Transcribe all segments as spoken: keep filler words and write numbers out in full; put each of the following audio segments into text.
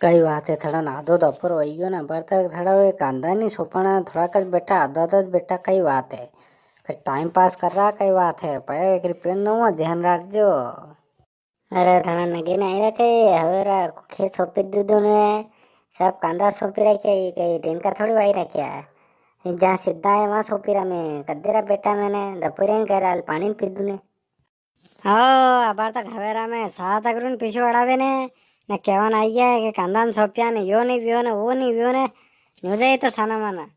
कई बात है, थड़ा ना आदो दोपहर वही गयो ना, अबार तक थड़ा वे कांदा नी सोपणा, थोड़ा कच बेटा, आधा आधा बेटा, कई बात है? कई टाइम पास कर रहा, कई बात है? पे एक रुपया नी दूंगा, ध्यान रख जो। अरे, थाना नगे नी आई रखे, हवेरा खेत सोपी दीधो ने, सब कांदा सोपी रखे, ये कई दिन का थोड़ी वाई रखे है। जहाँ सीधा है, वहाँ सोपी रहा मैं, कद्दे रा बेटा मैंने, दपोरिया कर आल पानी पी दूने। ओ, अबार तक हवेरा में सात अगरून पीछे अड़ावे ने, ने केवन आई गया कि कांदा ने सोपिया ने, यो नी व्यो ने, वो नी व्यो ने, न्यू जाए तो साना माना।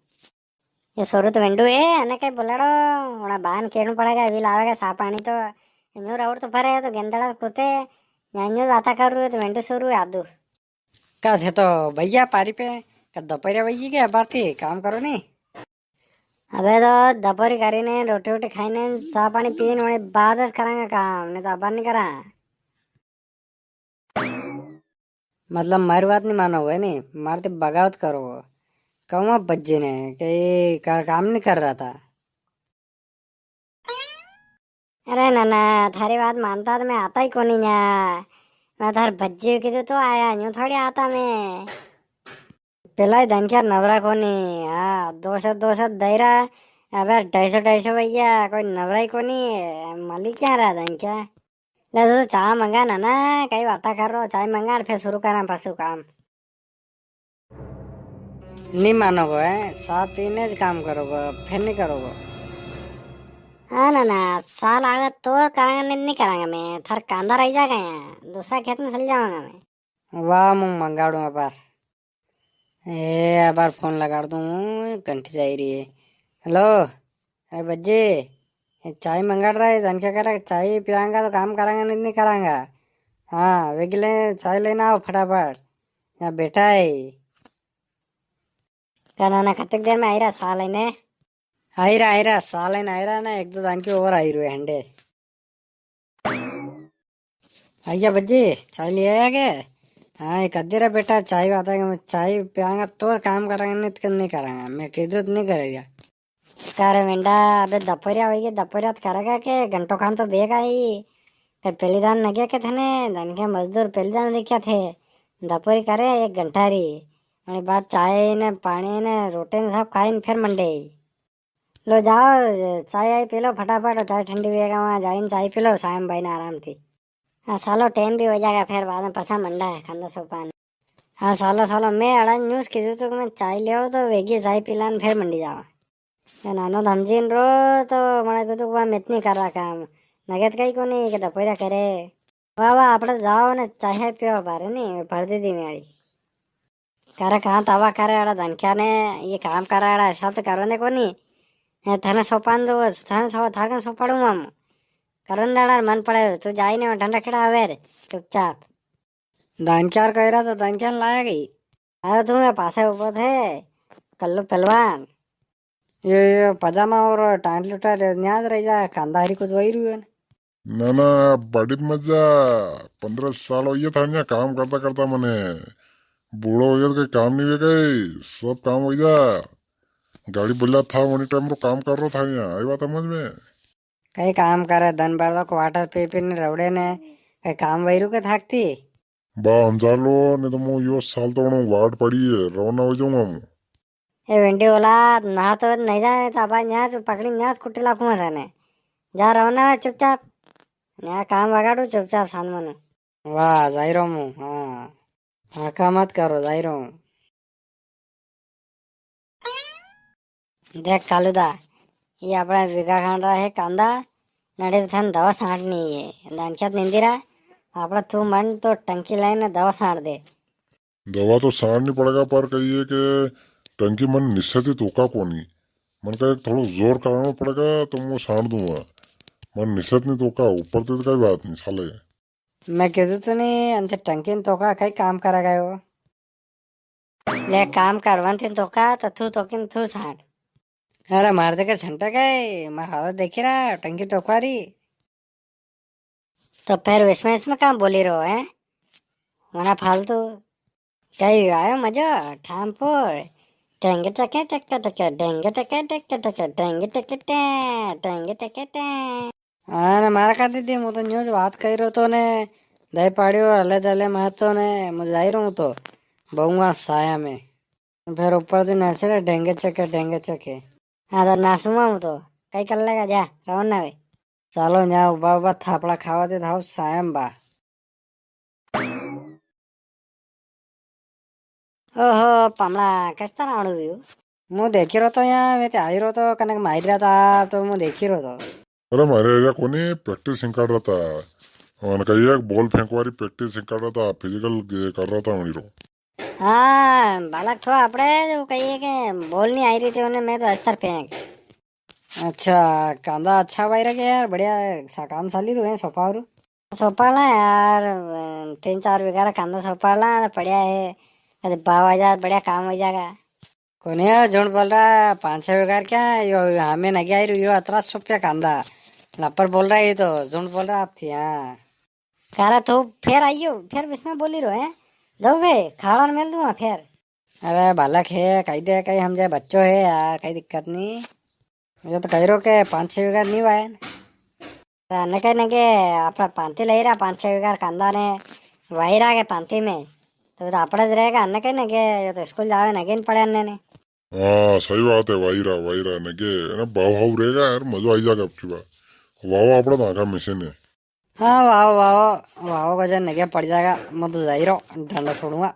ये सोरू तो वेंडू है, अने कई बोलाड़ो, उना बान केणू पड़ेगा, अभी लावेगा सा पानी तो, न्यू राउर तो फरे है, तो गेंदड़ा कुत्ते, न्यू बाता कर रू है, तो वेंडू सोरू है आदू। का थे तो भैया पारी पे, का दोपहरिया वही के अबार थी काम करो नी। अबे तो दोपहरी करी ने, रोटी वोटी खाई ने, सा पानी पी ने, वणी बाद ज करांगा काम, नी तो अबार नी करा। मतलब मारी बात नी मानोगे नी, मारे ते बगावत करोगे। कहूँ बज्जे ने कि ये का-, काम नी कर रहा था। अरे नाना, थारी बात मानता तो मैं आता ही कोनी न्या। मैं थार बज्जे कीधु तो आया, न्यू थोड़ी आता मैं। पेला ही धनख्या नवरा कोनी, हाँ, दो सौ, दो सौ दई रहा, अबे ढाई सौ, ढाई सौ भैया, कोई नवरा ही कोनी, मालिक क्या रहा धनख्या? ले, तू तो चाय मंगा ना, ना, कई बाता कर रो, चाय मंगा, फिर शुरू करा पसु काम। नी मानोगो है, सा पीने ज काम करोगो, फिर नी करोगो। हाँ ना, ना, सा लागत तो करांगा, नी, नी करांगा मैं, थार कांदा रह जाएगा यहाँ, दूसरा खेत में चल जाऊंगा मैं। वाह, मूं मंगाड़ू अबार। ए, अबार फोन लगाड़ दूं, घंटी जाई री है। हेलो, अरे बज्जे, ये चाय मंगाड़ रहा है, धनख्या करे, चाय पियांगा तो काम करांगा, नी, नी करांगा। हाँ, वेगले चाय लेना आओ फटाफट, यहाँ बैठा है। का नाना, कतक देर में आई रहा सा लेने? आई रहा, आई रहा, सा लेने आई रहा ना, एक दो धनख्या और आई रू है हंडे। आइया बज्जी, चाय ले आया के? हाँ, एक अधेरा बेटा चाय आता है, मैं चाय पियांगा तो काम करांगा, नी तो नी करांगा। मैं कह दो तो नी करेगा। का रे वेंडा, अबे दपोरिया होई गई, दपोरिया तो करेगा के? घंटो खान तो बेग आई। पे पहली दान न गया के थने, धनख्या मजदूर पहली दान देखा थे। दपोरी करे एक घंटा री। अने बाद चाय ने, पानी ने, रोटी ने सब खाई ने फिर मंडे। लो जाओ, चाय आई पी लो फटाफट, चाय ठंडी हुई है, वहाँ जाइन चाय पी लो, शाम भाई ने आराम थी। हाँ, सालो, टाइम भी हो जाएगा, फिर बाद में पसा मंडा है, खांदा सोपान। हाँ, सालो, सालो, मैं अड़ा न्यूज कीधु तो मैं चाय ले आओ, तो वेगी चाय पी लान, फिर मंडी जावा। ये नानो धमजीन रो, तो मने कीधु, "वा, मैं इतनी कर रहा काम, नगद का ही कोनी, के दपोरा करे।" वाह, वाह, आपड़े जाओ ने चाय पियो बारे नी, भर दे दी म्याली। करे कहाँ तवा करे अड़ा धनख्या ने, ये काम करे अड़ा हिसाब तो करवा दे कोनी। ए, थने सोपान दो, थने सो-, थाकन सोपाड़ू हम। करवा दे अड़ा मन पड़े, तू जाई ने ठंडा खेड़ा आवे रे, चुपचाप। धनख्या कह रहा तो धनख्या लाया गई। अरे तू मैं पासे उबो थे, कल्लू पहलवान। ये, ये पजामा और टांट लुटा रे, न्याज रह जा, कांदा हरी कुछ वही रुए। ना, ना, बड़ी मजा। पन्द्रह साल हो गया था यहाँ काम करता करता मने। बूढ़ो हो गया तो कोई काम नी हुए गई, सब काम हो गया। गाड़ी बुला था, वही टाइम रो काम कर रहा था यहाँ, आई बात समझ में? कई काम करे, दन भर तो क्वार्टर पी पी ने रवड़े ने, कई काम वही रुके थाकती? बा, हमजा लो, नी तो मूं यो साल तो उन्हों वाट पड़ी है, रवाना हो जाऊंगा मूं। ए वेंडी औलाद, ना तो नी जाने तो अबा न्याज पकड़ी न्याज कुट्टी लाखूंगा थाने। जा रवाना हो चुपचाप। न्या काम वगाड़ू चुपचाप सान मनो। वाह, जाई रो मूं, हाँ। हाका मत करो, जाई रो हूँ। देख कालूदा, ये आपणा वीघा खान रा है कांदा, नड़े थाने दवा सांटनी है। धान खेत नींदी रा, आपणा तू मन तो टंकी लाई ने दवा सांट दे। दवा तो सांटनी पड़ेगा, पर कहिए के टंकी मन निस्सती तोका कोनी। मन का एक थोड़ो जोर कराना पड़ेगा, तो मैं सांट दूंगा। मन निस्सत नी तोका, ऊपर तो कई बात नी, साले। मैं कीधु तो नी, अंते टंकी ने तोका कई काम करा गयो। ले काम करवन ते तोका, तो तू तोकिन तू सांट। अरे मार दे के छंटा गए, मार हालत देखी रहा, टंकी तोका री। तो फिर इसमें, इसमें काम बोली रहो है? वना फालतू। कई आयो मजो, ठामपुर। ढेंग टके टके टके, ढेंग टके टके टके, ढेंग टके टे, ढेंग टके टे। हाँ, ने मारा का दीदी, मूं तो न्यूज बात कही रहो तो ने, दही पाड़ी और हले दले मारतो ने, मूं जाई रहूं तो। बहुआ साया में। फिर ऊपर से नाचे रे, ढेंगे चके, ढेंगे चके। हाँ, तो नाचूंगा हूँ तो। कई कर लेगा, जा, रवाना वे। चालो, यहाँ उबा उबा थापड़ा खावा दे था, साया में बा। ओहो, पामड़ा, कस तरह आणु व्यू? मु देखी रो तो यहाँ, वे ते आई रो तो, कनक मार रहा था, तो मु देखी रो तो। अरे, मारे एरिया कोनी, प्रैक्टिस सिखाड़ रहा था। उनका ये एक बॉल फेंकवारी प्रैक्टिस सिखाड़ रहा था, फिजिकल कर रहा था उन्हीं रो। हाँ, बालक थो आपड़े जो कहिए के बॉल नहीं आई रही थी उन्हें, मैं तो अस्तर फेंक। अच्छा, कांदा अच्छा भाई रखे यार, बढ़िया सा काम चाली रू है, सोपा रू। सोपाला यार, तीन चार बीघा रा कांदा सोपाला, तो पड़िया है, अरे भाव आ जा, बढ़िया काम हो जाएगा। कोने यार, झूठ बोल रहा है, पाँच छह बीघा क्या है, यो हमें नगे आई रू, यो अतरा सोपिया कांदा, लपर बोल रहा है, ये तो झूठ बोल रहा है आप थी, हाँ। कारा तो फेर आइयो, फेर बिस्मा बोली रो है, दो बे, खाड़ा मेल दूंगा फेर। अरे बालक है, कही दे, कही हम जाए बच्चो है यार, कई दिक्कत नहीं। यो तो कही रो के पाँच छह बीघा नहीं वाया ने। अरे नगे नगे आपड़ा पांती लई रहा, पाँच छह बीघा कांदा ने वाई रहा के पांती में, तो, तो आपड़ा ज रहेगा, नगे नगे, यो तो स्कूल जावे नगे न पड़े अन्ने ने। हाँ, सही बात है, वाई रहा, वाई रहा, नगे, है ना, भाव हाउ रहेगा यार, मजो आई जाएगा अब की बार। वावा आपड़ा तो आखा में से ने। हाँ, वाओ, वाओ, वाओ, गजन नगे पड़ जाएगा, मैं तो जाई रो, डंडा छोड़ूंगा।